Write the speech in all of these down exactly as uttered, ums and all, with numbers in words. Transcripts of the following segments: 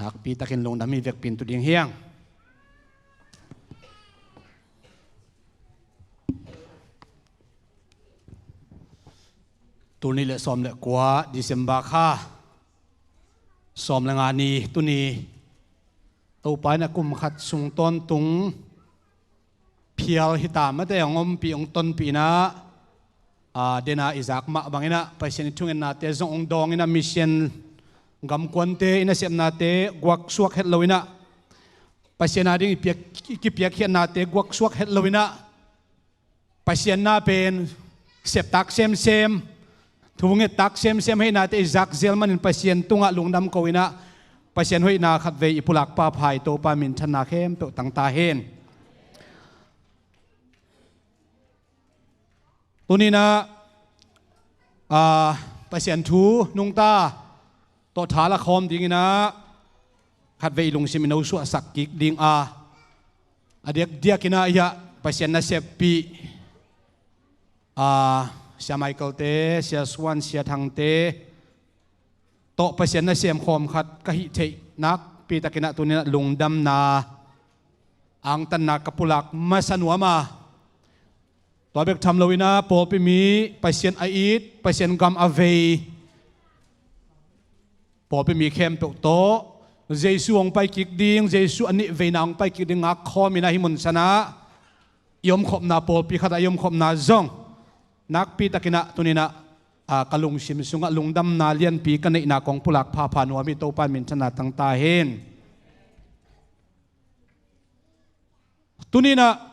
Nakpi takin lungdam hi vekpi in tu ding hiang. Tul nih le sawm le kua December kha sawm le nga ni tuni Topa in a kum khat sung tawntung phial hita mate hong ompih hong tonpih inah, a, dena i zak mah banginah Pasian i thungennate zong hong dawng inah mission gamkuante i nasepnate guaksuak het lo inah Pasian ading i piak, i kipiakkhiatnate guaksuak het lo inah Pasian na pen septak semsem, thungettak semsem heinate i zak zel manin Pasian tungah lungdam ko inah Pasian hoihna khatvei i pulak phaphai Topa minthanna khempeuh tangta hen. Tuninah, a, Pasian thu nungta tawh tha la khawm dinginah khatvei i lungsim i nosuahsak kik ding a, a diakdiakinah iah Pasian naseppih, a, Sia Michael te, Sia Suan, Sia Thang te tawh Pasian nasem khawm khat ka hih theih nakpi takinah tuninah lungdamna angtanna ka pulak masa nuam a, tua bek tham loinah pawlpi mi, Pasian a it, Pasian gam a vei pawlpi mi khempeuh tawh Jesu hong pai kik ding, Jesu a nih veina hong pai kik ding ngak khawm inah hih mun sanah i omkhopna, pawlpi khatah i omkhopna zong nakpi takinah tuninah, a, ka lungsim sungah lungdamna lianpi ka neihna kong pulak phapha nuam hi. Topa in minthanna tangta hen. Tuninah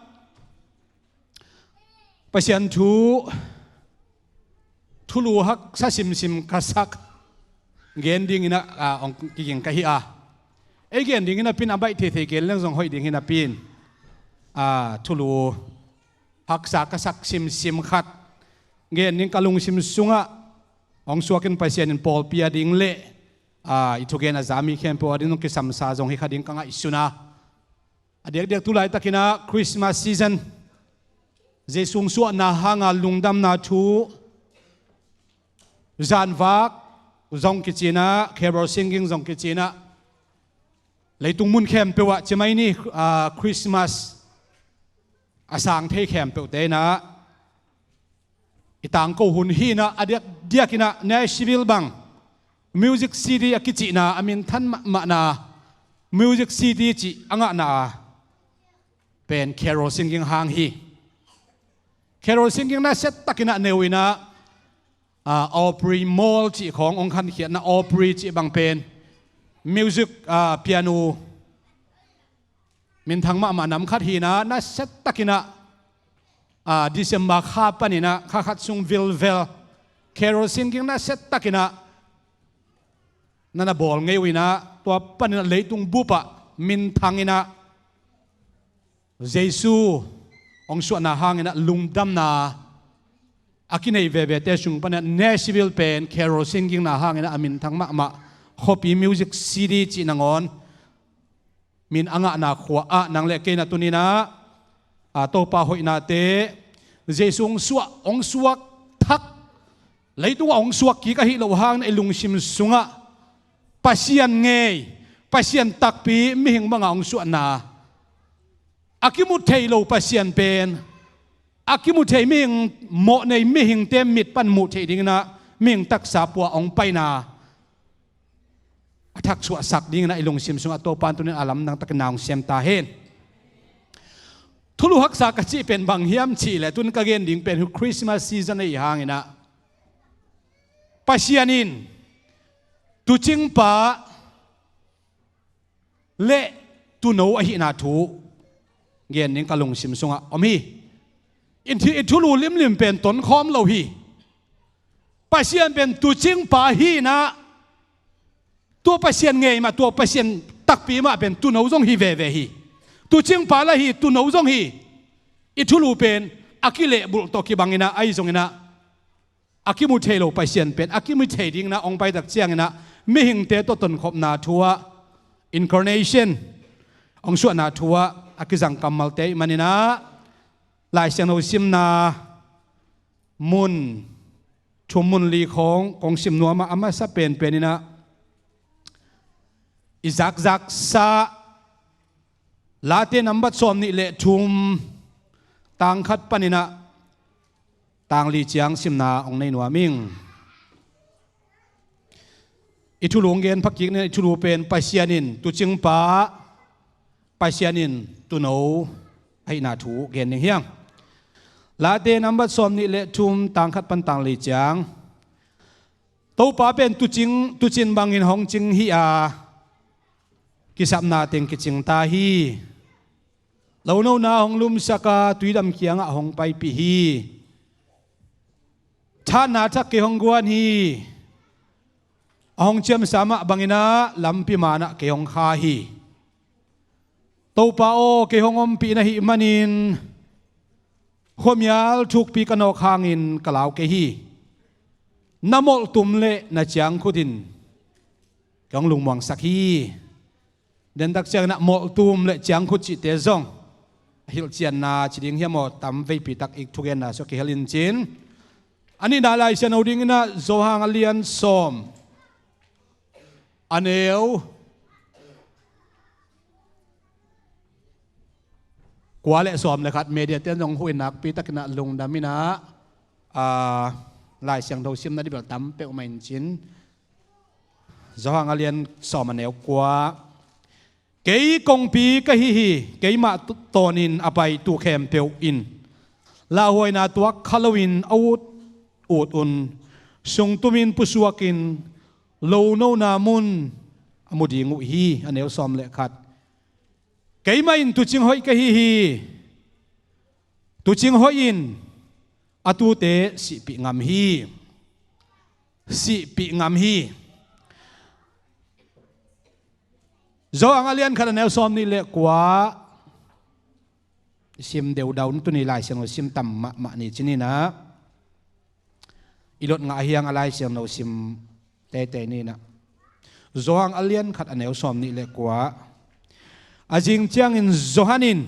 Pasian thu thulu haksa simsim ka sak gen dinginah, a, hong kiging ka hi a, ei gen dingin a pin a baih theithei gen leng zong hoih ding hi na pin, a, thulu haksa ka sak simsim khat gen ding ka lungsim sungah hong suakin Pasian in pawlpi a ding le, a, i thugen a za mi khempeuh a ding zong kisamsa zong hi kha ding ka ngaihsun a, a diakdiak tu laitakinah Christmas season, Jesu hong suahna hanga lungdamna thu zanvak zong kicinah, carol singing zong kicinah, leitung mun khempeuh ah cimai ni, a, Christmas a sang thei khempeuhte inah i tangko hun hi inah a diakdiakinah Nashville bang Music City a kicihna, a minthan mahmahna Music City cih a ngahna a pen carol singing hang hi. Carol singing nasia takinah neu inah, a, Opry Mall cih khawng hong khankhiatna Opry cih bang pen music, a, piano minthang mahmah nam khat hi inah nasia takinah, a, December kha paninah kha khat sung vilvel carol singing nasia takinah na na bawl ngei uh inah tua paninah leitung bupah minthang inah Jesu hong suahna hanginah lungdamna a kinei vevete sung paninah Nashville pen carol singing na hanginah a minthang mahmah khuapi, Music City cih nangawn min a ngahna khua ah nang le kei na tuninah, a, Topa hoihnate, Jesu hong suah, hong suak thak leitungah hong suak kik ahih loh hangin i lungsim sungah Pasian ngei, Pasian takpi, mihing bangah hong suahna, a kimu thei lo Pasian pen a kimu thei, mihing mawhnei, mihingte mit pan muh theih dinginah mihing taksa puah hong paina a thaksuahsak dinginah i lungsim sungah Topa in tunin a lamdang takin na hong sem ta hen. Thulu haksa ka cih pen bang hiam cihleh tun ka gen ding pen hu Christmas season ahih hanginah Pasian in tuucingpa le tuuno ahihna thu gen ding ka lungsim sungah om hi. I thi-, i thulu limlim pen tonkhawm lo hi. Pasian pen tuucingpa hi inah tua Pasian ngei mah, tua Pasian takpi mah pen tuuno zong hi veve hi. Tuucingpa la hi, tuuno zong hi. I thulu pen a kilehbulh tawh kibanginah ahi zonginah a kimu thei lo Pasian pen a kimu thei dinginah hong paitak cianginah mihingte tawh tonkhopna thu ah, incarnation, hong suahna thu ah a kizang kammalte ahih maninah Lai Siangtho simna mun thum mun li khawng kong sim nuam ah, a masa penpen inah i zakzaksa Late nambat sawm nih le thum, tang khat paninah tang li ciang simna hong nei nuam ing. I thulu hong gen phakik ning. I thulu pen Pasian in tuucingpa, Pasian in tuuno ahihna thu gen ding hi hang. Late nambat sawm nih le thum, tang khat pan tang li ciang. Topa pen tuucing, tuucin bangin hong cing hi a, kisapna teng kicing ta hi. Lonona hong lumsak a, tuidam kiangah hong paipih hi. Thatna thak kei hong guan hi. A hong ciamsa mah banginah lampi manah kei hong kha hi. Topa aw, kei hong ompih na hih manin khuamial thukpi ka nawk hangin ka lau kei hi. Na molhtum le na ciangkhut in kei hong lungmuangsak hi. Dentak cianginah molhtum le ciangkhut cihte zong a hilhcianna ci ding hiam aw, tam veipi tak i thugenna sua kihel in cin. A nihna Lai Siangtho dinginah Johan a lian sawm, a neu kua le sawm le khat, media ten zong huh in nakpi takinah lungdam inah, a, Lai Siangtho simna dibel tam peuhmah in cin. Johan a lian sawm, a neu kua. Kei kongpi ka hi hi. Keimah t-, tawnin a pai tuu khempeuh in lauhuaina tuak kha loin a ut ut un, sungtumin pusuakin lonona mun a mu ding uh hi. A neu sawm le khat. Keimah in tuucing hoih ka hi hi. Tuucing hoih in a tuute sihpih ngam hi. Sihpih ngam hi. Johan a lian khat, a neu sawm nih le kua. Sim deudau ni, tuni Lai Siangtho sim tam mahmah ni cininah i lot ngah hi hang, a Lai Siangtho sim teitei ninah. Johan a lian khat, a neu sawm nih le kua. A zing ciangin Johan in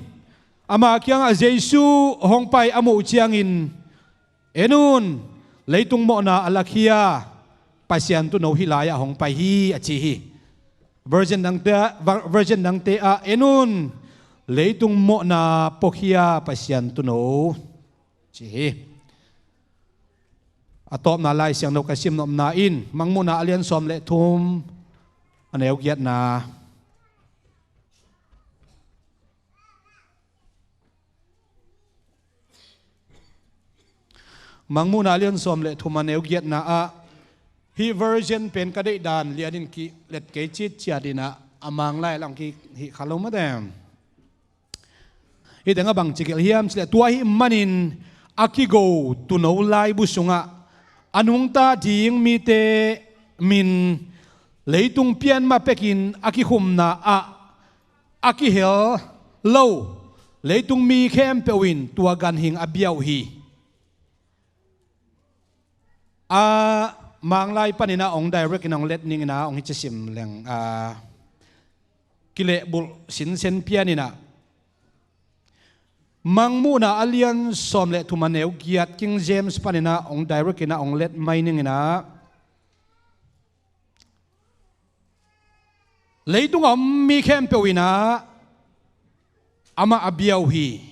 ama kiangah Jesu hong pai a muh ciangin, "En un, leitung mawhna a lakhia Pasian tuuno hih lai-ah hong pai hi," a ci hi. Version dangte, ver-, version dangte ah, "En un, leitung mawhna puakhia Pasian tuuno," ci hi. A tawpna Lai Siangtho ka sim nopna in Mangmuhna a lian sawm le thum, a neu giatna. Mangmuhna a lian sawm le thum, a neu giatna ah, hih version pen ka deihdan lianin kilet kei citciat inah, a Manglai lang kihih kha lo mate. Hih tengah bang ci gelh hiam cileh, tua ahih manin a kigo tuuno laibu sungah a nungta ding mite min leitung pian ma pekin a kikhumna ah a kihel lo leitung mi khempeuh in tua ganhing a bia uh hi. A Manglai paninah hong direct inah hong let ninginah hong hi ci sim leng, a kilehbulh sinsen pianinah Mangmuhna a lian sawm le thum, a neu giat, King James paninah hong direct inah hong let mai ninginah, "Leitung a om mi khempeuh inah amah a bia uh hi."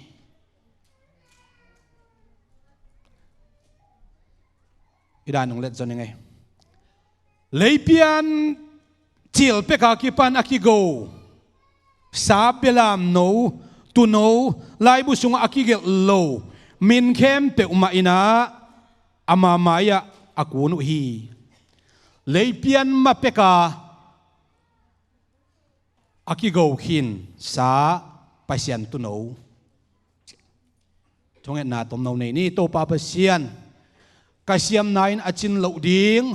I dan hong let zon i ngei. Leipian cil peka kipan a kigo, sa, belamno, tuuno, laibu sungah a kigelh lo min khempeuh mah inah ama mai-ah a kun uh hi. Leipian ma peka a kigo khin sa, Pasian tuuno. Thungetna tomno nei ni. Topa Pasian, ka siamna in a cin loh ding,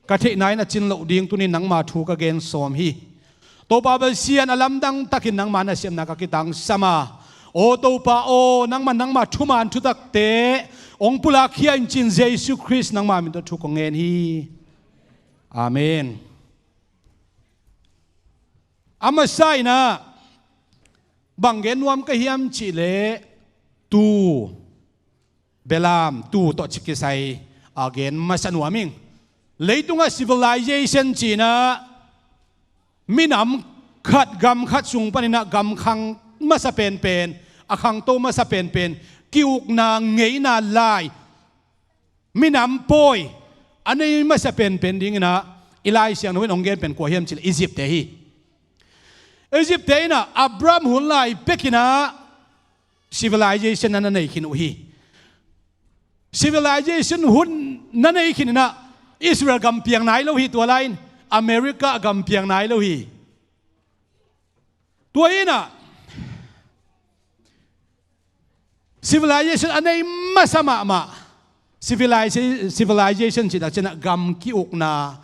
ka theihna in a cin loh ding, tunin nangma thu ka gen sawm hi. Topa Pasian, a lamdang takin nangma nasepna ka kitangsam a, aw Topa aw, nangma, nangma thuman thutakte hong pulakkhia in cin, Jesu Khrist nangma min tawh thu kong ngen hi. Amen. A masa inah bang gen nuam ka hiam cihleh, tuu, belam, tuu tawh ci kisai a gen masa nuam ing. Leitungah civilization cinah minam khat gam khat sung paninah gam khang masa penpen, a khangto masa penpen, ki-ukna, ngeina, lai, minam pawi a nei masa penpen dinginah i Lai Siangtho in hong gen pen kua hiam cih leh Egypt te hi. Egypt te inah Abraham hun lai pekinah civilization na na nei khin uh hi. Civilization hun na nei khin inah Israel gam piang nai lo hi, tua lai-in America gam piang nai lo hi. Tua inah civilization a nei masa mahmah, civilization, civilization cih tak ciangah gam ki-ukna,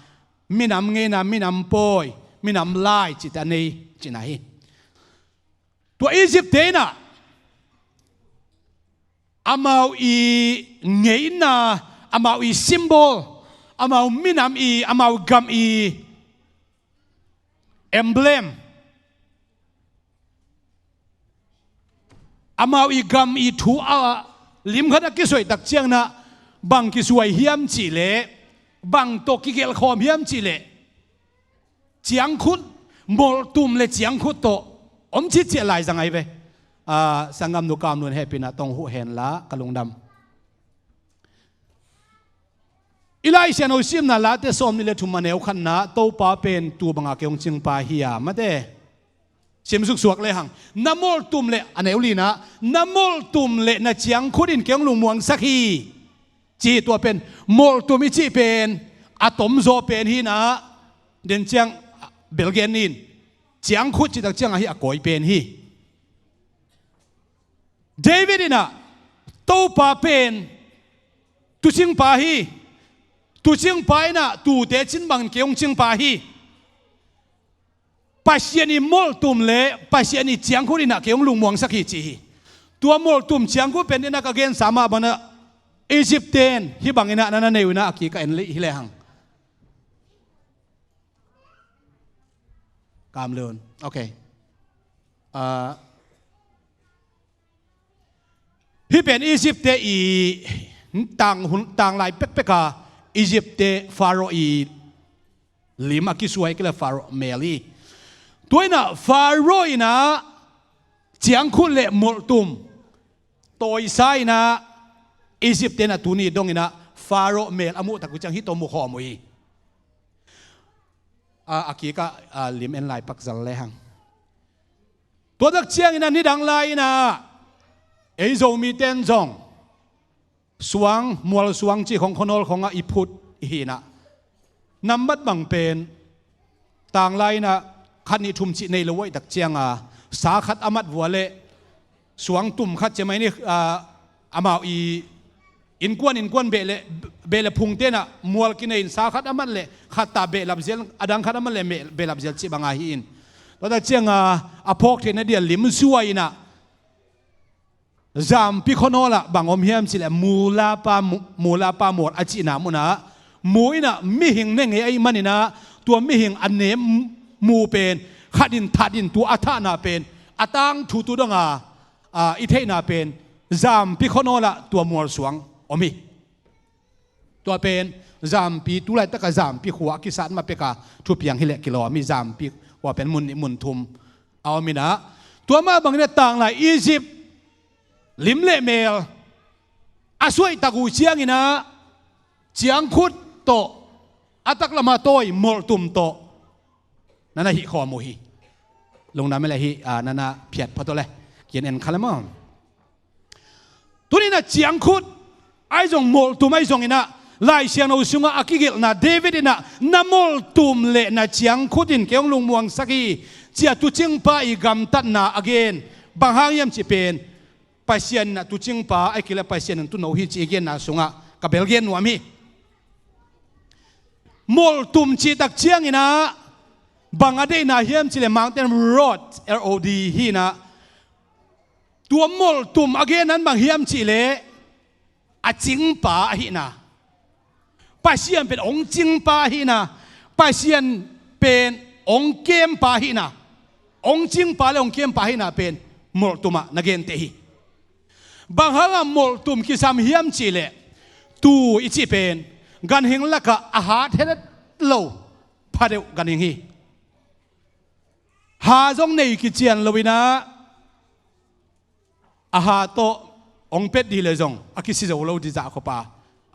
minam ngeina, minam pawi, minam lai cihte a nei cihna hi. Tua Egypt te inah amau i ngeina, amau i symbol, amau minam i, amau gam i emblem, amau i gam i thu a limkhat a kisuai tak cianginah bang kisuai hiam cih leh, bang tawh kigelh khawm hiam cih leh ciangkhut, molhtum le ciangkhut tawh om citciah lai zang ahi ve. Ah, sanggamnu Kamlun hehpihna tawh huh henla ka lungdam. I Lai Siangtho simna Late sawmnih le thum a neu khatna, Topa pen tuu banga kei hong cingpa hi a, mate. Sim suksuak lehang, na molhtum le, a neu lina, na molhtum le na ciangkhut in kei hong lungmuangsak hi, ci hi. Tua pen molhtum i cih pen a tomzaw pen hi inah, den ciang belgen in, ciangkhut cih tak ciangah hi a kawi pen hi. David inah Topa pen tuucingpa hi, tuucingpa inah tuute cin bangin kei hong cingpa hi. Pasian i molhtum le Pasian i ciangkhut inah kei hong lungmuangsak hi, ci hi. Tua molhtum ciangkhut pen inah ka gensa mah banah Egypt ten hih banginah na na nei uh inah a kik a en leh hi lehang. Kamlun. Okay. Ah, hih pen Egypt te i tang hun, tang lai pekpeka Egypt te Pharaoh i lim a kisuai kila Pharaoh mel hi. Tua inah Pharaoh inah ciangkhut le molhtum tawisa inah Egypt tenah tuni donginah Pharaoh mel a muh tak uh ciang hih tawh mukhawm uh hi. A, a kikah, a, lim en lai pak zal lehang. Tua tak cianginah nidang lai inah ei Zomite in zong suang, mual suang cih khong, khuanawl khongah i phut i hi inah, nambat bang pen tang lai inah khat nih thum cih nei lo uh ahih tak cianga sa khat a mat vua leh suang tum khat cia mai ni, ah, amau i innkuan innkuan beh le, beh le phung tenah mual kinei in sa khat a mat leh khat ta behlap zel, a dang khat a mat leh meh, behlap zel cih banga hi in. Tua tak cianga a phawk theihna dia lim suai inah zampi khuanawlah bang om hiam cih leh mulapa mu-, mulapa mual a cihna munah mu inah mihing ne ngei ahih maninah tua mihing a nem mu pen khat in that in tua a thahna pen a tangthu tu donga, a, i theihna pen zampi khuanawlah tua mual suang om hi. Tua pen zampi, tu laitakah zampi khua a kisat ma peka thupiang hileh kilawm hi. Zampi khua pen mun nih mun thum a om inah, tua mah bangin a tang lai Egypt lim le mel a suaihtak uh cianginah ciangkhut tawh, a taklamah tawi molhtum tawh na na hih khawm uh hi. Lungdam e le hih, a, na na phiat phot uh le, kian en kha le maw. Tuninah ciangkhut ahi zong molhtum ahi zonginah Lai Siangtho sungah a kigelhna David inah na molhtum le na ciangkhut in kei hong lungmuangsak hi, ci-a tuucingpa i gamtatna a gen. Bang hang hiam cih pen Pasian inah tuucingpa ahih kei leh Pasian in tuuno hi cih i genna sungah ka belgen nuam hi. Molhtum cih tak cianginah bang a deihna hiam cih leh Mangte in rod, R O D hi inah, tua molhtum a gen nan bang hiam cih leh a cingpa ahihna. Pasian pen hong cingpa ahihna. Pasian pen hong kempa ahihna. Hong cingpa le hong kempa ahihna pen molhtum ah na genteh hi. Bang hangah molhtum kisam hiam cih leh tuu i cih pen ganhing lakah a hat het lo pha deuh ganhing hi. Ha zong nei kician lo inah, a ha tawh hong pet dih le zong a kisi zo lo dih zah khop a,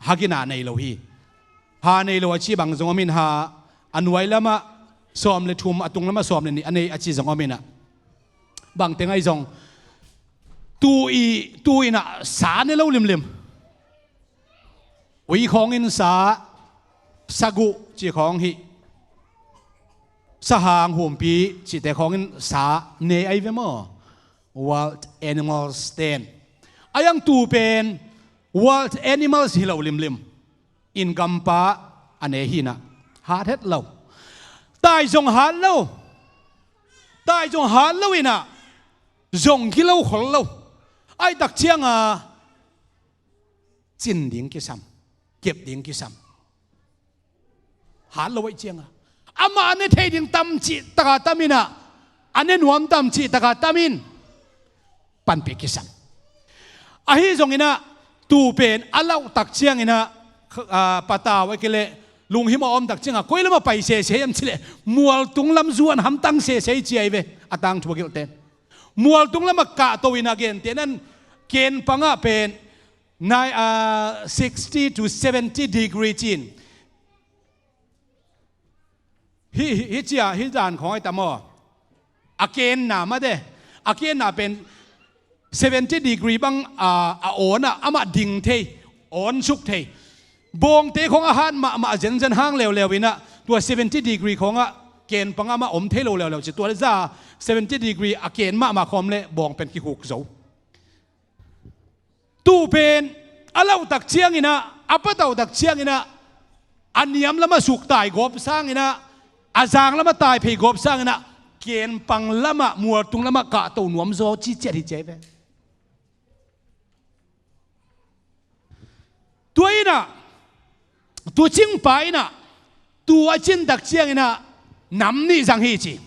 ha gina nei lo hi. Ha nei lo a ci bang zong om in, ha a nuai lamah sawm le thum, a tung lamah sawm le nih a nei a ci zong om inah, bang teng ahi zong tu i, tu inah sa ne lo limlim. Ui khawng in sa, saguh ci khawng hi, sahang, humpi cihte khawng in sa ne ahi ve maw? Wild animals ten. A yang tu pen wild animals hi lo limlim. In gampa a ne hi inah, hat het lo. Tai zong hat lo. Tai zong hat lo inah, zong kilo khol lo. Ahi tak cianga cin ding kisam, kep ding kisam. Hat lo ahi cianga amah a ne thei ding tam cih taka tam inah, a ne nuam tam cih taka tam in panpih kisam. Ahi zong inah tu pen a lauh tak ciang inah, ah, patau a kileh lunghimawh a om tak cianga koi lamah pai sese hiam cileh, mualtung lam zuan hamtang sese hi ci ahi ve. A tangthu a gelhte mualtung lamah kahto inah, gente nan ken pangah pen nai, ah, sixty to seventy degree cin. Hi, hi, hi cia, hi dan khawng ahi tam aw. A kenna mate, a kenna pen seventy degree bang, ah, a awn ah amah ding thei, awn suk thei. Bawngte khawng a hat mahmah, a zenzen hang leuleu inah tua seventy degree khawngah ken pangah amah om thei lo leuleu ci. Tua le za seventy degree a ken mahmah khawm le bawng pen kihuk zo. Tu pen a lauh tak ciang inah, a patau tak ciang inah, a niam lamah suk tai gawp sang inah, a zang lamah tai phei gawp sang inah, ken pang lamah, mualtung lamah kahto nuam zaw ci ciat hi ci ahi ve. Tua inah tuucingpa inah tu a cin tak ciang inah nam nih zang hi ci.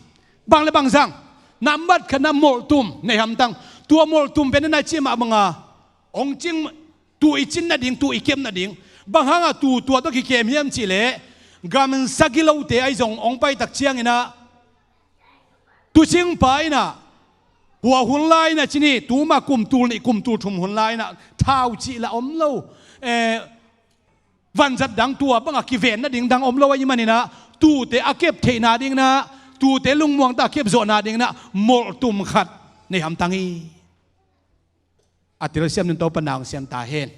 Bang le bang zang? Nambat khatna molhtum nei hamtang. Tua molhtum pen inah cih mah banga hong cing, tu i cin nading, tu i kep nading. Bang hanga tu tua tawh kikem hiam cihleh, gamsa gilote ahi zong hong pai tak ciang inah tuucingpa inah, hua hun lai inah ci ni, tuma kum tul nih kum tul thum hun lai inah thau cih lah om lo. Eh, vanzat dang tua bangah kiven nading dang om lo ahih man inah, tute a kep theih nading inah, tute lungmuang tawh a kep zawh nading inah molhtum khat nei hamtang hi. A telsiam nin Topa na hong siam ta hen.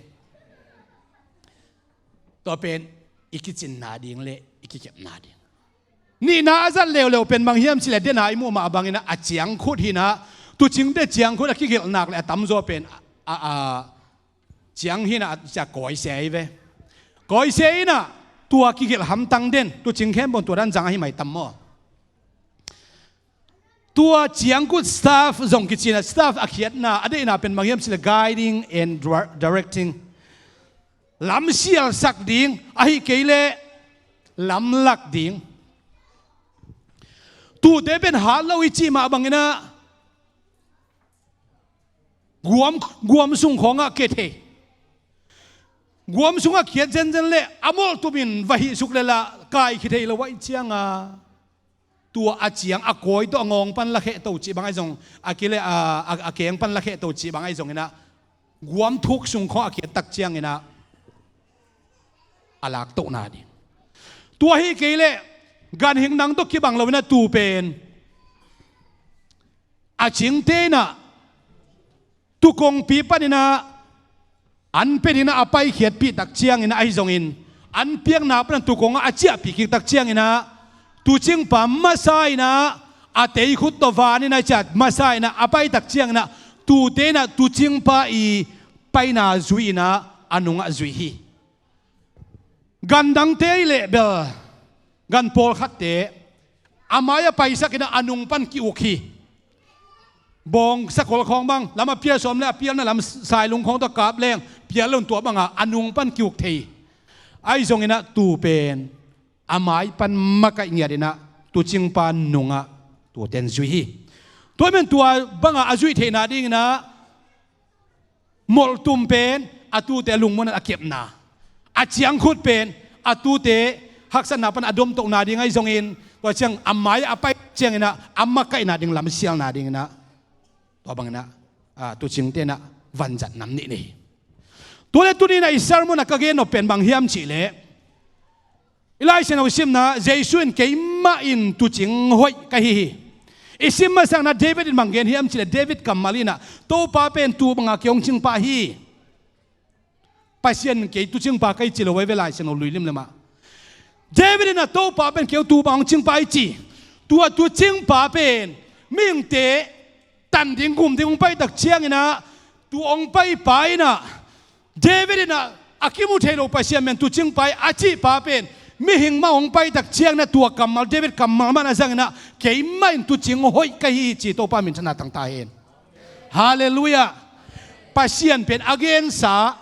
Tua pen i kicin nading le i kikep nading. Nihna a zat leuleu pen bang hiam cihleh, dena i muh mah bang inah a ciangkhut hi inah, tuucingte ciangkhut a kigelh nak le a tamzaw pen a, a, a ciang hi inah, a cia kawise ahi ve. Kawise inah tua kigelh hamtang den, tuucing khempeuh tua dan zang ahi mai tam maw? Tua ciangkhut staff zong kici inah, staff a khiatna, a deihna pen bang hiam cihleh guiding and dir-, directing. Lam sialsak ding, ahih kei leh lam lak ding. Tute pen hat lo i cih mah bang inah guam, guam sung khawngah kep thei. Guam sungah khiat zenzen leh a molhtum in va hih suk le lah kaikhia thei lo ahih cianga, tua a ciang a kawi tawh a ngawng pan lakhehto cih bang ahi zong, a kileh a, a, a keng pan lakhehto cih bang ahi zong inah, guam thuk sung khawng a khiat tak ciang inah a laktoh nading. Tua ahih kei leh ganhing nang tawh kibang lo inah tu pen a cingte inah tukongpi pan inah an pia ding inah a paikhiatpih tak ciang inah, ahi zongin an piakna pan tukongah a ciahpih kik tak ciang inah, tuucingpa masa inah a teikhut tawh van inah a ciah masa inah a pai tak ciang inah, tute inah tuucingpa i paina zui inah a nungah zui hi. Gandangte i leh bel, gan pawlkhatte a mai-ah paisak inah a nung pan ki-uk hi. Bawng sakol khawng bang lamah pial sawm le a pialna lam sailung khawng tawh kap leng pial lo in, tua bangah a nung pan ki-uk thei. Ahi zong inah tu pen a mai pan makaih ngiat inah tuucingpa nungah tuten zui hi. Tua men tua bangah a zuih theihna ding inah molhtum pen a tute lungmuan a kepna, a ciangkhut pen a tute haksatna pan a domtohna ding ahi zongin, Tua ciang a mai a pai cianginah a makaihna ding lamsialna dinginah tua banginah, ah, tuucingte inah vanzat nam nih nei hi. Tua le tuni inah i sermon ah ka gen nop pen bang hiam cihleh, i Lai Siangtho simna Jesu in, "Keimah in tuucing hoih ka hi hi." I sim masakna David in bang gen hiam cihleh, David kammal inah, "Topa pen tuu banga kei hong cingpah hi. Pasian in kei tuucingpa ka hi," ci lo, vai ve Lai Siangtho lui limlim ah. David inah, "Topa pen kei hong tuu banga hong cingpah hi," ci. Tua tuucingpa pen mihingte tan ding, gum ding hong pai tak cianginah, tua hong paipa inah, David inah a kimu thei lo Pasian pen tuucingpa hi a cihpa pen mihing mah hong pai tak cianginah, tua kammal, David kammal mah na zanginah, "Keimah in tuucing hoih ka hi hi," ci. Topa minthanna tangta hen. Halleluiah. Pasian pen a gensa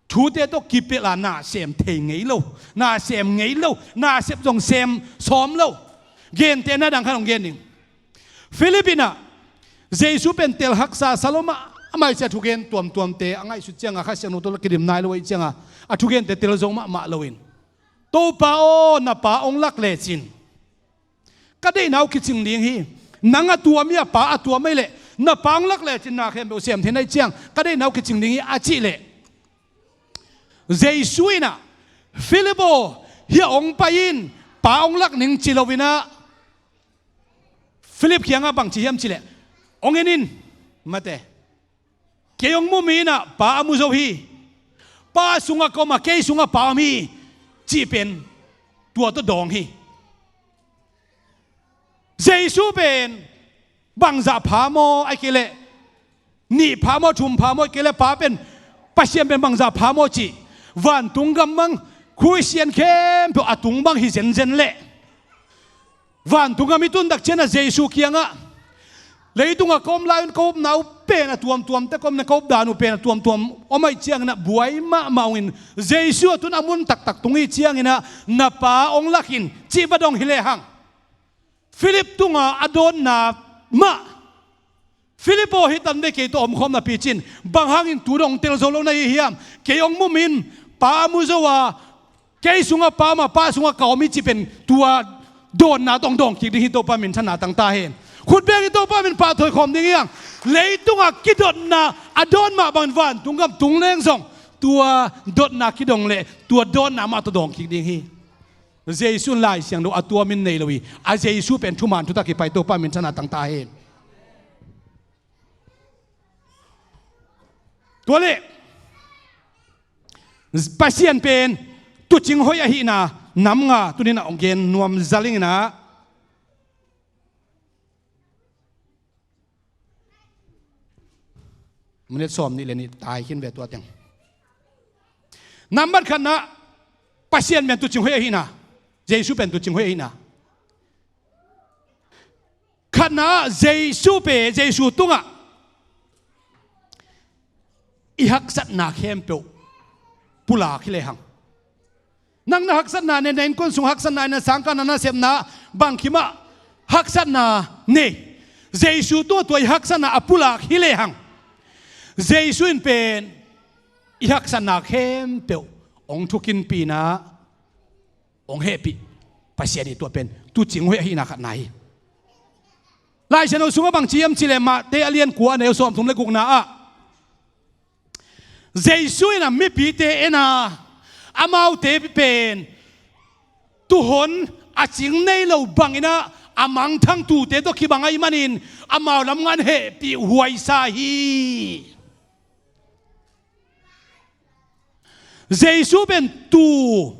thute tawh kipelh a na sem thei ngei lo, na sem ngei lo, na sep zong sem sawm lo. Gentehna dang khat hong gen ding. Philip inah Jesu pen tel haksa sa lo mah, amah i cia thugen tuamtuamte a ngaihsut cianga Kha Siangtho tawh la kidim nai lo ahih cianga a thugente tel zo mahmah loin, "Topa aw, na pa hong lak lecin ka deihna uh kicing ding hi. Nang a tuam hi a, pa a tuam ahih leh na pa hong lak lecin na khempeuh sem thei na hi ciang ka deihna uh kicing ding hi," a cih leh, Jesu inah, "Philip aw, hiah hong pai in, pa hong lak ning," ci loinah, Philip kiangah bang ci hiam cihleh, "Hong en in, mate. Kei hong mu mi inah pa a mu zo hi. Pa sungah ka om a, kei sungah pa om hi," cih pen tua tawh dawng hi. Jesu pen bangzah pha maw, ahih kei leh nih pha maw, thum pha maw, ahih kei leh pa pen, Pasian pen bangzah pha maw cih, vantung gam bang, Khristian khempeuh a tung bang hi zenzen leh, vantung gam i tun tak cianah Jesu kiangah, "Leitungah ka om lai-un ka upna uh pen a tuamtuam tek om, na ka updan uh pen a tuamtuam om ahih cianginah buai mahmah ungin, Jesu a tun a mun taktak tung hi cianginah na pa hong lak in," cih va dong hi lehang, Philip tungah a dawnna mah, "Philip aw, hih tan ve, kei tawh omkhawm napi cin bang hangin tu dong tel zo lo na hi hiam? Kei hong mu mi in pa a mu zo a, kei sungah pa om a, pa sungah ka om hi," cih pen tua dawnna tawh hong dawng kik ding hi. Topa minthanna tangta hen. Khut beng in Topa min pahtawih khawm ding hi hang. Leitungah kidotna a dawn mah bangin vantung gam tung leng zong tua dotna kidong leh tua dawnna mah tawh dawng kik ding hi. Jesu in Lai Siangtho a tuamin nei lo hi. A Jesu pen thuman thutak hi pai, Topa minthanna tangta hen. Tua leh Pasian pen tuucing hoih ahihna nam nga tuninah hong gen nuam zalinginah, minute sawm nih le nih tai khin ve tua teng. Nambat khatna, Pasian pen tuucing hoih ahihna, Jesu pen tuucing hoih ahihna. Khatna, Jesu pen, Jesu tungah i haksatna khempeuh pulak hi lehang. Nang na haksatna ne, na innkuan sung haksatna ne, na sangkahna, na sepna, bangkimah haksatna ne, Jesu tungah tua i haksatna a pulak hi lehang, Jesu in pen i haksatna khempeuh hong thukinpihna, hong hehpih Pasian hi. Tua pen tuucing hoih ahihna khatna hi. Lai Siangtho sungah bang ci hiam cihleh, Matthai a lian kua, a neu sawmthum le gukna ah, Jesu in a mipite en a, amaute pen tuuhon a cing nei lo banginah a mangthang tuute tawh kibang ahih manin amau lamngan hehpih huaisa hi. Jesu pen tuu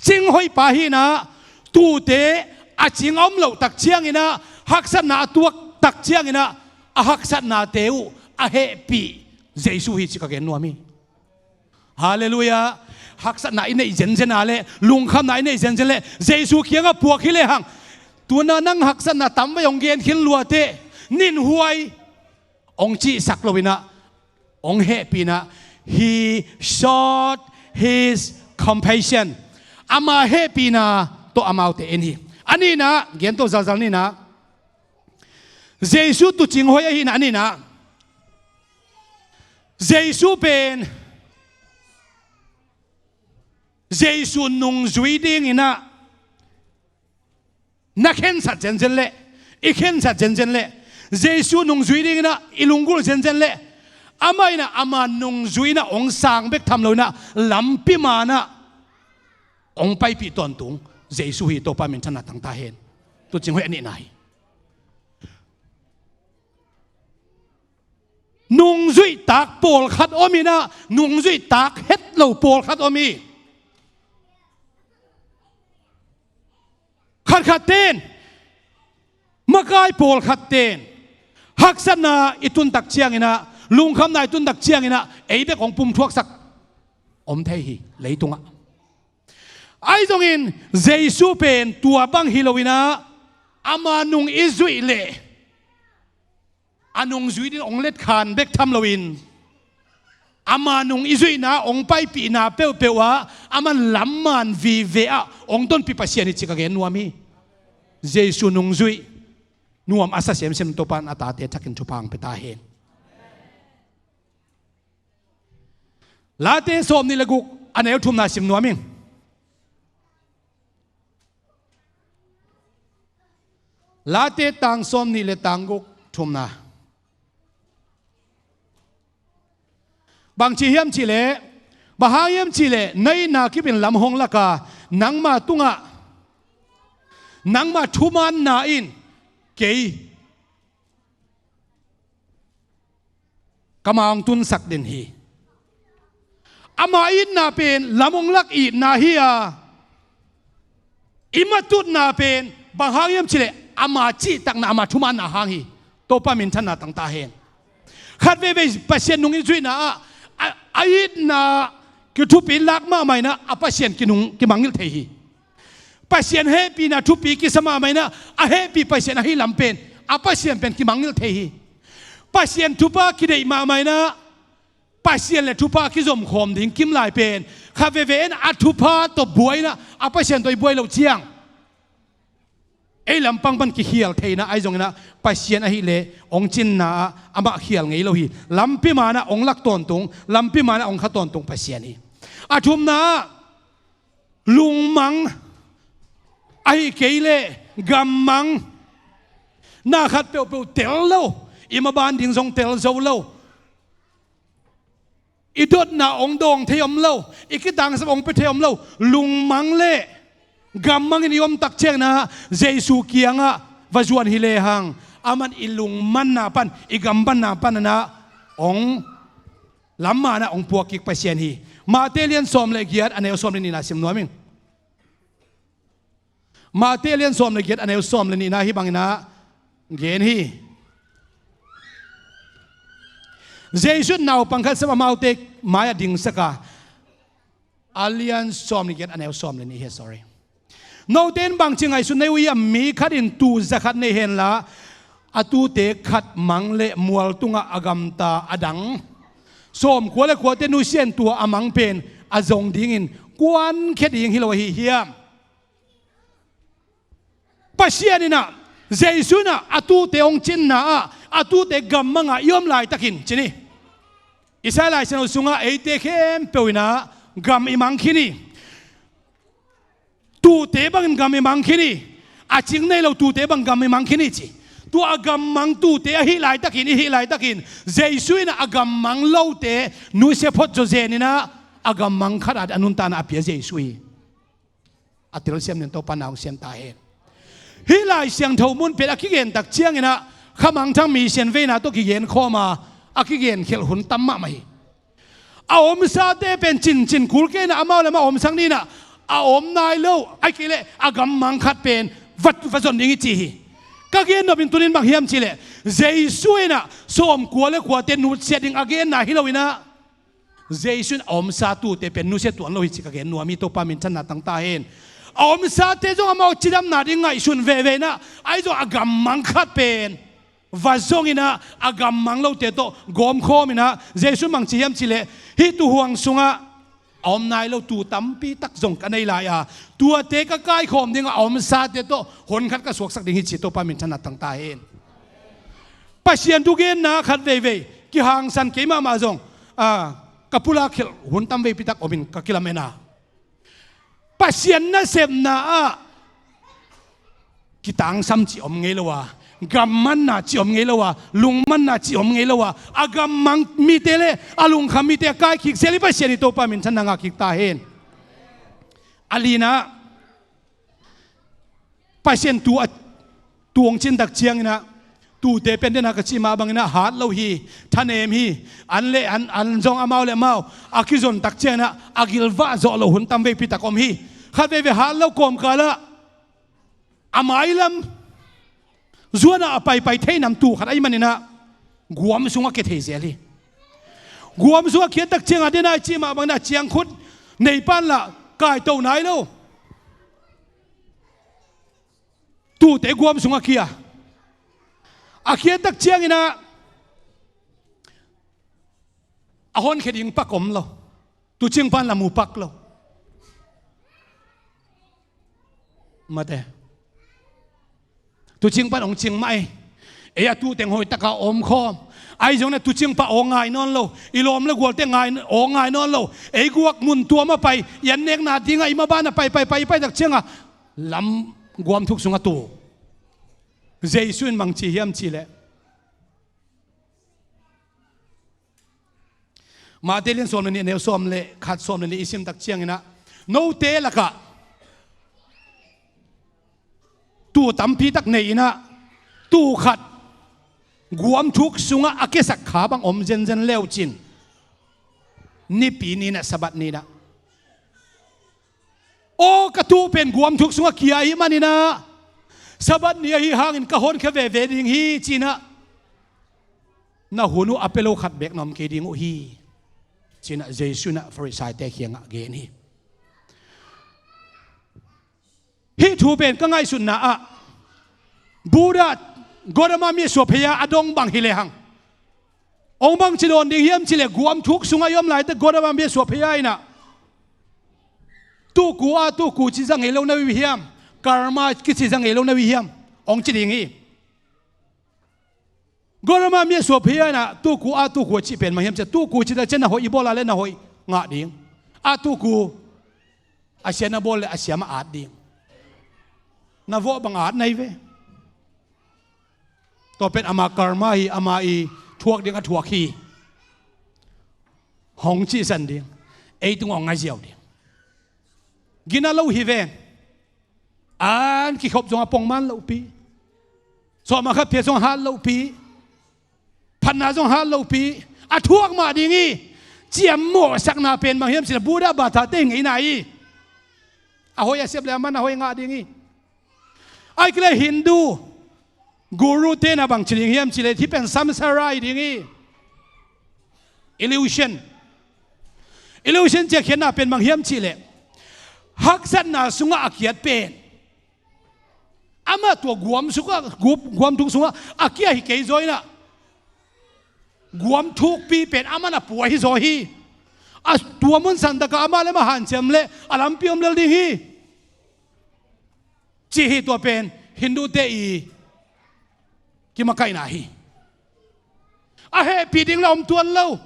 cing hoihpa hinah, tuute a cing a om loh tak cianginah, haksatna a tuak tak cianginah, a haksatnate uh a hehpih Jesu hi ci ka gen nuam hi. Halleluiah. Haksatna i neih zenzen a le, lungkhamna i neih zenzen le, Jesu kiangah puak hi lehang, tuna nang haksatna tamvei hong gen khin luateh, ninhuai hong cihsak loinah, hong hehpihnah, he showed his compassion. Ama hehpihna tawh amaute en hi. A nihna, gen tawh zalzal nihna, Jesu tuucing hoih ahihna, a nihna, Jesu pen, Jesu nungzui dinginah, na khensat zenzen leh, i khensat zenzen leh, Jesu nungzui dinginah i lunggulh zenzen leh, amah inah ama nungzui inah hong sang bek tham loinah lampi manah hong paipih tawntung Jesu hi. Topa minthanna tangta hen. Tucing hoih a nihna hi. Nungzuihtak pawlkhat om inah nungzuihtak het lo pawlkhat om hi. Khatkhat ten, makai pawlkhat ten haksatna i tuntak cianginah, lungkhamna i tuntak cianginah ei bek hong pumthuaksak om thei hi leitungah. Ahi zongin Jesu pen tua bang hi loinah ama nung i zuih leh a nungzui din hong letkhan bek tham loin ama nung i zuihna hong paipihna peuhpeuh ah aman lamman vive ah hong tonpih Pasian hi ci ka gen nuam hi. Jesu nungzuih nuam a sa semsem Topa in a tate thakin thupha hong pia ta hen. Late sawm nih le guk a neu thumna sim nuam ing. Late tang sawm nih le tang guk thumna. Bang ci hiam cihleh, bang hang hiam cihleh na itna kipin lam hong laka nangma tungah nangma thumaanna in kei ka ma hong tunsak den hi. Ama itna pen lam hong lak itna hi a, i matutna pen bang hang hiam cihleh ama cihtakna, ama thumaanna hang hi. Topa minthanna tangta hen. Khat veivei Pasian nung i zuihna ah a, a itna kithupi lak mahmah inah a Pasian kinung kimangngilh thei hi. Pasian hehpihna thupi kisa mahmah inah a hehpih Pasian ahi lam pen a Pasian pen kimangngilh thei hi. Pasian thupha kideih mahmah inah Pasian le thupha kizomkhawm ding kimlai pen khat veivei en a thupha tawh buai inah a Pasian tawh i buai loh ciang ei lampang pan kikhial thei inah, ahi zonginah Pasian ahileh hong cinna ah amah khial ngei lo hi. Lampi manah hong lak tawntung, lampi manah hong kha tawntung Pasian hi. A thumna ah lungmang, ahi kei leh gammang. Na khat peuhpeuh tel lo, i maban ding zong tel zo lo, i dotna hong dawng thei om lo, i kitangsap hong pia thei om lo. Lungmang le gammangin i omtak cianginah Jesu kiangah va zuan hi lehang aman i lungmanna pan, i gambanna pan inah hong lammanah hong puak kik Pasian hi. Mate lian sawm le giat a neu sawm le nihna sim nuam ing. Mate lian sawm le giat a neu sawm le nihna hih banginah gen hi. Jesu in naupang khat sem amaute mai-ah dingsak a, a lian sawm le giat a neu sawm le nih hi, sorry. Note in bangci ngaihsun na hi uh hiam? Mi khat in tuu za khat nei henla a tuute khat mang le mual tungah a gamta a dang sawmkua le kuate nusia in tua a mang pen a zong dingin kuankhia ding hi lo ahi hiam? Pasian inah, Jesu inah a tuute hong cinna ah a tuute gammangah i om laitakin ci ni. Isaiah Lai Siangtho sungah eite khempeuh inah gam i mang khin hi. Tuute bangin gam i mang khin hi. A cing nei lo tuute bang gam i mang khin hi ci. Tua a gammang tuute ahih laitakin, i hih laitakin Jesu inah a gammang lote nusia phot zawzen inah a gammang khat ah a nuntakna a pia Jesu hi. A telsiam nin Topa na hong siam ta hen. Hih Lai Siangtho mun pen a kigentak cianginah khamangthang misian veina tawh kigen khawm a, a kigenkhelh hun tam mahmah hi. A omsate pen cincin kul kei inah amau le amau omsak ni inah a om nai lo, ahih kei leh a gammang khat pen va, va zon ding hi ci hi. Ka gen nopin tunin bang hiam cihleh Jesu inah sawmkua le kuate nusia ding a genna hi lo inah Jesu in a omsa tuute pen nusia tuan lo hi ci ka gen nuam hi. Topa minthanna tangta hen. A omsate zong amau cidamna ding ngaihsun veve inah ahi zong a gammang khat pen va zong inah a gammang lote tawh gawmkhawm inah Jesu in bang ci hiam cihleh hih tuuhuang sungah a om nai lo tuu tampi tak zong ka nei lai a, tuate ka kaikhawm ding a, a omsate tawh hun khat ka suaksak ding hi ci. Topa minthanna tangta hen. Pasian thugenna khat veivei kihangsan kei mahmah zong, a, ka pulak khelh hun tam veipi tak omin ka kilamen a, Pasian nasepna ah kitangsam cih om ngei lo a, gammanna cih om ngei lo a, lungmanna cih om ngei lo a, a gammang mite le a lungkham mite a kaikhik zel hi Pasian i Topa minthanna ngah kik ta hen. A lina, Pasian tu a, tu hong cin tak ciangin ah, tute pen den a ka cih mah bangin ah hat lo hi, thanem hi, an le an, an zong amau le amau a kizon tak ciangin ah a gilvah zawh lo hun tam veipi tak om hi. Khat veivei hat lo kawmkal ah a mailam zuan ah a paipai thei nam tu khat ahih manin ah guam sungah kia thei zel hi. Guam sungah kia tak ciangah den a i cih mah bangin ah ciangkhut neipan lah kaito nai lo. Tute guam sungah kia, a kia tak ciangin ah a honkhia ding pak om lo. Tuucing pan la mu pak lo. Mate. Tuucing pan hong cing mah ei. Ei a tuuteng hoih taka om khawm. Ahi zongin a tuucing pan aw ngai nawn lo. I lawm le gualte ngai, aw ngai nawn lo. Ei guak mun tuam a pai, i an nekna dingah i maban a pai, pai, pai, pai tak ciangah lam guam thuk sungah tu. Jesu in bang ci hiam cih leh, Matthai lian sawm le nih, neu sawm le khat, sawm le nih i sim tak ciangin ah, note lakah tuu tampi tak nei in ah, tuu khat guam thuk sungah a kiasak kha bang om zenzen leu cin, Nipi ni in ah, Sabbath ni in ah, aw, ka tuu pen guam thuk sungah kia ahih manin ah, Sabbath ni ahih hangin ka honkhia veve ding hi, ci-in ah, na hun uh a pia lo khat beek na om kei ding uh hi, ci-in ah Jesu in ah Farisaite kiangah gen hi. Hih thu pen ka ngaihsutna ah, Buddha Gotama mi a suah phei a a dong bang hi lehang, hong bangci dawn ding hiam cih leh, guam thuk sungah i om laitak Gotama mi a suah phei a in ah, tuku a tuku ci za ngei lo na uh hiam, karma kici za ngei lo na uh hiam, hong ci ding hi. Gotama mi a suah phei a in ah, tuku a tuku a cih pen bang hiam cih leh, tuku ci tak ciang na hoih i bawl a leh na hoih ngah ding. A tuku, a sia na bawl leh a sia mah at ding. Na vawh bang at na hi ve. Tua pen ama karma hi, ama i thuak ding a thuak hi. Hong cihsan ding. Ei tungah hong ngai ziau ding. Gina lo hi ve. An kikhop zong a pongman lohpi, sawm a khat phiat zong hat lohpi, phatna zong hat lohpi, a thuak mah ding hi. Ciam mawhsakna pen bang hiam cih leh, Buddha bata te ngeina hi. A hoih a sep leh aman a hoih ngah ding hi. Ahih kei leh Hindu guru te in ah bang ci ding hiam cih leh, hih pen samsara hi ding hi. Illusion. Illusion cih a khiatna pen bang hiam cih leh, haksatna sungah a kiat pen, amah tua guam sungah, guam, guam thuk sungah a kia hi kei zaw in ah, guam thukpi pen aman a pua hi zaw hi. A tua mun santakah amah le amah hanciam leh a lampi om lel ding hi, ci hi. Tua pen Hindu te i kimakaihna hi. A hehpih ding la om tuan lo,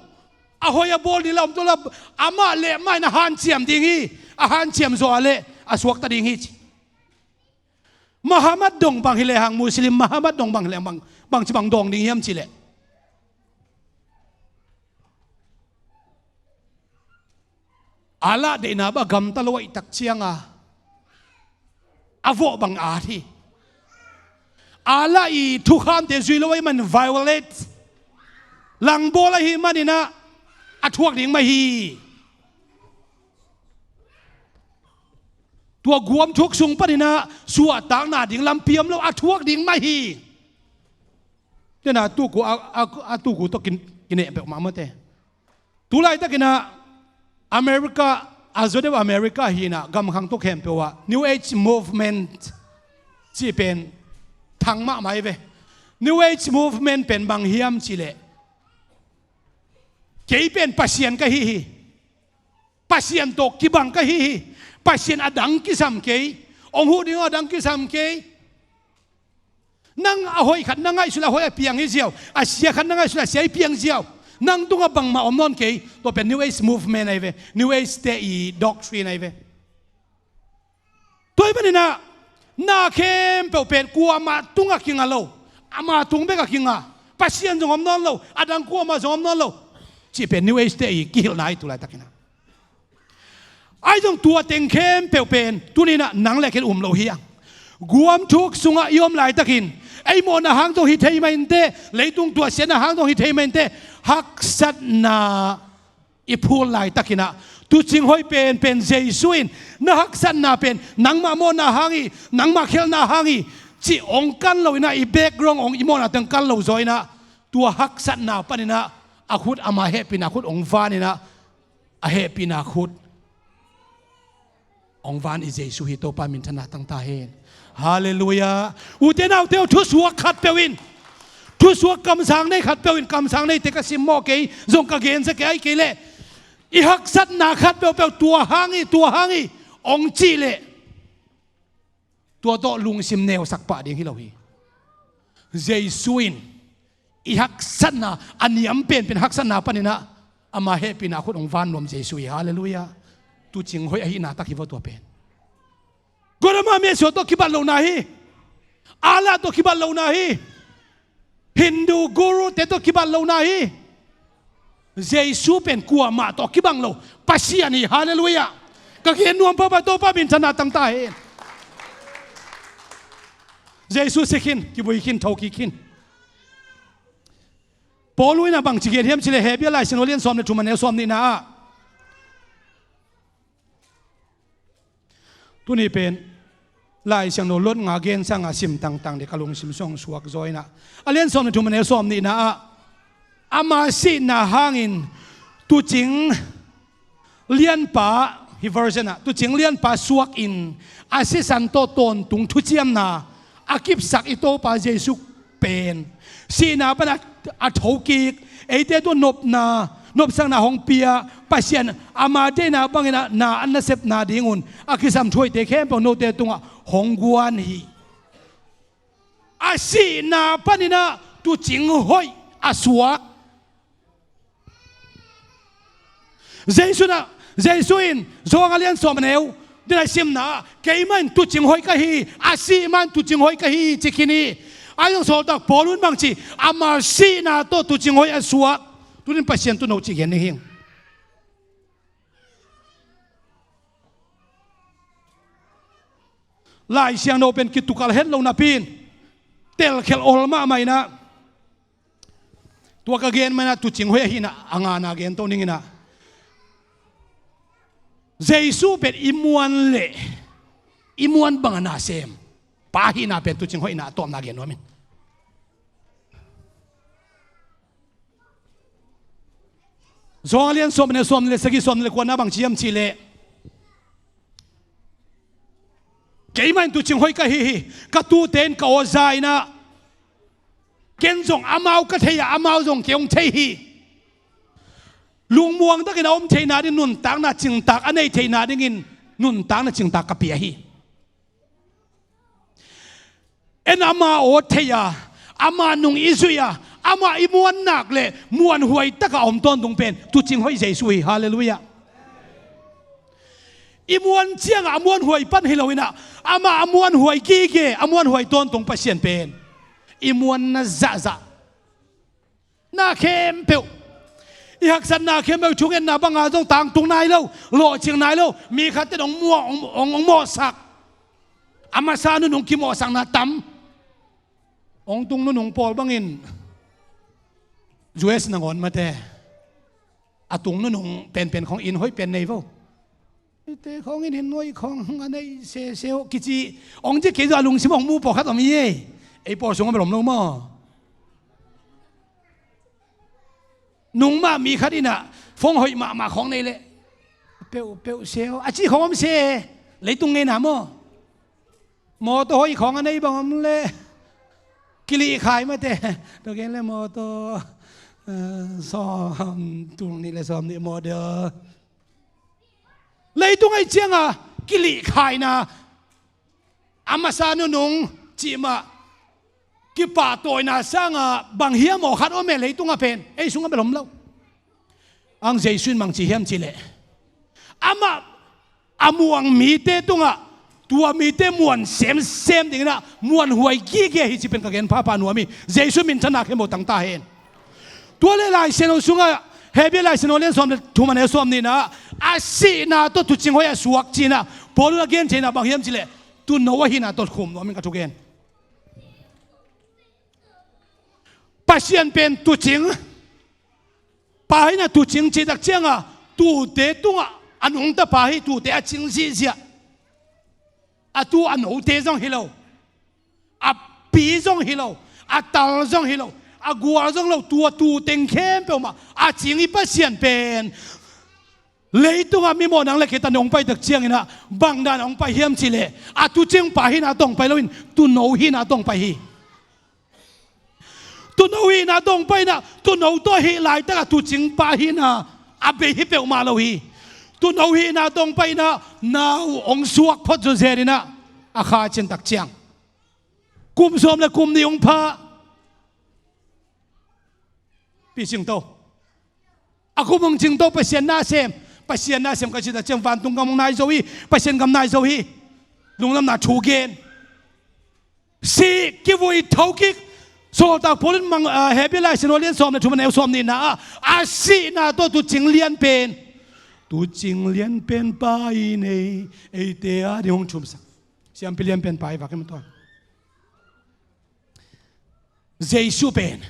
a hoih a bawl ding la om tuan lo. Amah le amah in a hanciam ding hi. A hanciam zaw a leh a suakta ding hi, ci. Muhammad dong bang hi lehang, Muslim Muhammad dong bang hi lehang, bang, bangci bang dawng ding hiam cih leh, Allah deihna bang a gamta lo ahih tak ciangah a vawh bang at hi. Allah i thukhamte zui lo ahih man violate, langbawl ahih manin ah a thuak ding mah hi. Tua guam thuk sung panin ah suahtakna ding lampi om lo, a thuak ding mah hi. Tena tuku a, a, a tuku tawh kin, kineh peuhmah mate. Tulaitakin ah America, a zaw deuh America hi in ah, gamkhang tawh khempeuh ah New Age Movement cih pen thang mahmah hi ve. New Age Movement pen bang hiam cih leh, kei pen Pasian ka hi hi, Pasian tawh kibang ka hi hi, Pasian a dang kisam kei, hong huh ding a dang kisam kei. Nang a hoih khat na ngaihsun leh a hoih a piang hi ziau, a sia khat na ngaihsun leh a sia i piang ziau. Nang tungah bangmah om nawn kei. Tua pen New Age Movement ahi ve, New Age te i doctrine ahi ve. Tua ahih manin ah Na khempeuh pen kuamah tungah kinga lo, ama tung bekah kinga, Pasian zong om nawn lo, a dang kuamah zong om nawn lo, cih pen New Age te i kihilhna hi tu laitakin ah. Ahi zong tua teng khempeuh pen tuni-in ah nang le ken um lo hi hang. Guam thuk sungah i om laitakin ei mawhna hang zong hi thei mah inteh, leitung tuahsiatna hang zong hi thei mah inteh, haksatna i phul laitakin ah, tuucing hoih penpen Jesu in, na haksatna pen nangmah mawhna hang hi, nangmah khelhna hang hi, cih hong kan lo in ah, i background hong, i mawhna teng kan lo zaw in ah, tua haksatna panin ah a khut, ama hehpihna khut hong van in ah, a hehpihna khut hong van i Jesu hi. Topa minthanna tang ta hen. Halleluiah. Ute naute aw, thusuak khatpeuh in, thusuak kamsang nei khatpeuh in, kamsang neite ka simmawh kei, zong ka gensia kei, ahih kei leh i haksatna khat peuhpeuh tua hang hi, tua hang hi hong cih leh, tua tawh lungsim neusak pah ding hi lo hi. Jesu in i haksatna, a niam penpen haksatna panin ah ama hehpihna khut hong van nuam Jesu hi. Halleluiah. Tuucing hoih ahihna tak hi vo tua pen. Gotama Messiah tawh kibat lohna hi. Allah tawh kibat lohna hi. Hindu guru te tawh kibat lohna hi. Jesu pen kuamah tawh kibang lo Pasian hi. Halleluiah. Ka gen nuam pahpah, Topa minthanna tang ta hen. Jesu si khin, kivui khin, thokik khin. Paul in ah bangci gen hiam cih leh, Hebru Lai Siangtho lian sawm le thum, a neu sawm nihna ah, tuni pen Lai Siangtho lot nga gen sangin sim tangtang ding ka lungsim sung suak zaw in ah, a lian sawm le thum, a neu sawm nihna ah, ama sihna hangin tuucing lianpa, hi version ah, tuucing lianpa suakin a sisan tawh tawntung thuciamna a kipsak i Topa Jesu pen sihna pan a, a thokik, eite tungah nopna, nopsakna hong pia Pasian, ama deihna bangin ah na a nasepna dingun a kisam thu hoihte khempeuh note tungah hong guan hi. A sihna panin ah tuucing hoih a suak. Jesu in ah, Jesu in Johan a lian sawm, a neu, din a simna ah, keimah in tuucing hoih ka hi hi, a sih mah in tuucing hoih ka hi hi, ci khin hi. Ahi zong sawltak Paul in bangci, ama sihna tawh tuucing hoih a suak. Tuni-in Pasian thu no cih gen ni hing. Lai Siangtho pen kitukal het lo napi-in telkhial ol mahmah in ah, tua ka gen mah in ah tuucing hoih ahihna a ngana gen to ning in ah, Jesu pen i muan leh i muan bang a nasem pa ahihna pen tuucing hoihna a tawpna gen nuam ing. Johan a lian sawm, a neu sawm le sagih, sawm le kuana bangci hiam cih leh, keimah in tuucing hoih ka hi hi. Ka tuute in ka aw za in ah, ken zong amau ka thei a, amau zong kei hong thei hi. Lungmuang takin a om theihna ding nuntakna cingtak a neih theihna dingin nuntakna cingtak ka pia hi. En ama aw thei a, ama nung i zuih a, amah i muan nak leh muanhuai takah a om tawntung pen tuucing hoih Jesu hi. Halleluiah. I muan ciangah a muanhuai pan hi lo in ah, amah a muanhuai gige, a muanhuai tawntung Pasian pen i muanna zahzah na khempeuh, i haksatna khempeuh, i thungetna banga zong tangtung nai lo, lawhcing nai lo, mi khatte in hong muah, hong, hong, hong mawhsak. A masa nunung kimawhsakna tam. Hong tung nunung pawl bangin U S nangawn mate, a tung nunung penpen khawng inn hoih pen nei vo. Eite khawng in hin nuai khawng a nei sese uh kici. Hong ci kei zong a lungsim hong mu pawlkhat om hi ei. Ei pawl sungah bel om lo maw? Nungmah mi khat in ah phone hoih mahmah khawng nei leh peuhpeuh se uh a ci khawng om se. Leitung ngeina maw? Mawtaw hoih khawng a nei bang om leh kilihkhai mate. Tua gen leh mawtaw, eh, sawm tul nih le sawm nih model. Leitung ei cianga kilihkhaina, a masa nunung cih mah, kipahtawina sanga bang hiam aw khat om e, leitungah pen ei sungah bel om lo. Ang Jesu in bang ci hiam cih leh, amah a muang mite tungah Tua mite muan semsem dingin ah muanhuai gige hi ci pen ka gen phapha nuam hi. Jesu minthanna khempeuh tang ta hen. Tua leh Lai Siangtho sungah Hebrew Lai Siangtho lian sawm le thum a neu sawm nihna ah a sihna tawh tuucing hoih a suak ci-in ah Paul in a gen theihna bang hiam cih leh tuuno ahihna tawh khum nuam in ka thugen. Pasian pen tuucing pa hi-in ah tuucing cih tak ciangah tuute tungah a nungta pa hi, tuute a cing ziahziah. A tu a note zong hi lo, a pi zong hi lo, a tal zong hi lo, a gual zong lo, tua tuu teng khempeuh mah a cing i Pasian pen leitungah mi mawh nang le kei ta nong pai tak ciangin ah bang dan hong pai hiam cih leh a tuucing pa hihna tawh hong pai loin tuuno hihna tawh hong pai hi. Tuuno hihna tawh hong pai-in ah tuuno tawh hih laitak a tuucing pa hihna a bei hi peuhmah lo hi. Tuuno hihna tawh hong pai-in ah nau hong suak phot zawzen in ah a kha cin tak ciang kum sawm le kum nih hong pha. Pi Cing To, a kum hong cing to, Pasian na sem, Pasian na sem ka cih tak ciang vantung gam hong nai zo hi, Pasian gam nai zo hi. Lungdamna thu gen. Sih kivui thokik. Sawltak Paul in mang, ah, Hebrew Lai Siangtho lian sawm le thum a neu sawm nihna ah a sihna tawh tuucing lian pen, tuucing lian pen pa i nei, eite a ding hong thumsak. Siampi lian pen pa i vak em tuan. Jesu pen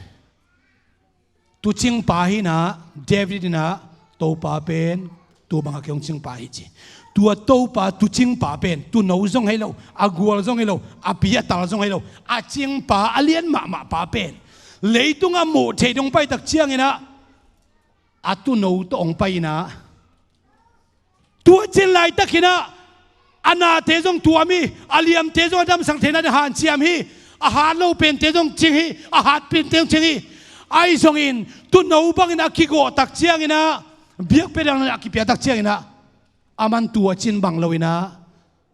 tuucing pa hi-in ah David in ah Topa pen tuu bangah kei hong cing pa hi ci. Tua Topa tuucing pa pen tuuno zong hi lo, a gual zong hi lo, a pi a tal zong hi lo, a cing pa a lian mahmah pa pen leitungah muh theih dong pai tak ciangin ah a tuuno tawh hong pai-in ah tua cin laitakin ah a nate zong tuam hi, a liamte zong a damsak theihna ding hanciam hi, a hat lo pente zong cing hi, a hat pente zong cing hi. Ahi zongin tuuno bangin a kigawh tak ciangin ah biakpiak dang a kipia tak ciangin ah aman tua cin bang loin ah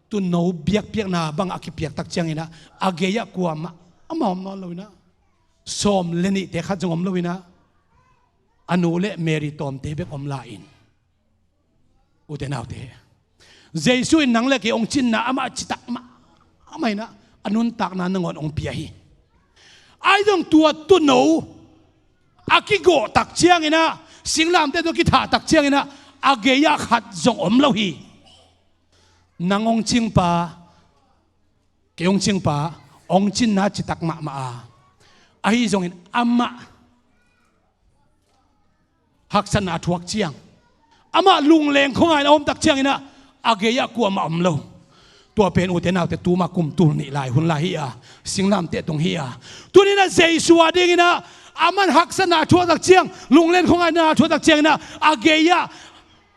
tuuno biakpiakna bang a kipiak tak ciangin ah a gei-ah kuamah amah om nawn loin ah sawm le nihte khat zong om loin ah a nu le Mary tawmte bek om lai-in, ute naute, Jesu in nang le kei hong cinna amah citak mahmah in ah a nuntakna nangawn hong pia hi. Ahi zong tua tuuno a kigawh tak ciangin ah singlamteh tawh kithah tak ciangin ah a gei-ah khat zong om lo hi. Nang hong cing pa, kei hong cing pa, hong cinna citak mahmah a, ahi zongin amah haksatna a thuak ciang, amah lungleng khuangaihna a om tak ciangin ah a gei-ah kuamah om lo. Tua pen, ute naute, tuma kum tul nih lai hun lai hi a, singlamteh tung hi a, tuni-in ah Jesu a dingin ah aman haksatna a thuak tak ciang, lungleng khuangaihna a thuak tak ciangin ah a gei-ah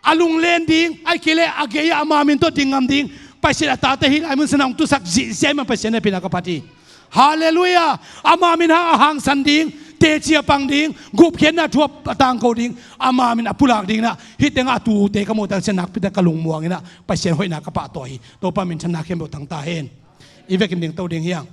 a lunglen ding, ahih kei leh a gei-ah ama min tawh ding ngam ding Pasian a tate hih lai mun sanah hong tusak zihziah ahih man Pasian hehpihna ka phat hi. Halleluiah. Ama min hang a hangsan ding, teci a pang ding, gupkhiatna thu a tangko ding, ama min a pulak dingin ah hih tengah a tuute ka muh tak ciang nakpi tak ka lungmuang in ah Pasian hoihna ka pahtawi hi. Topa minthanna khempeuh tang ta hen. I vekin dingto ding hi hang.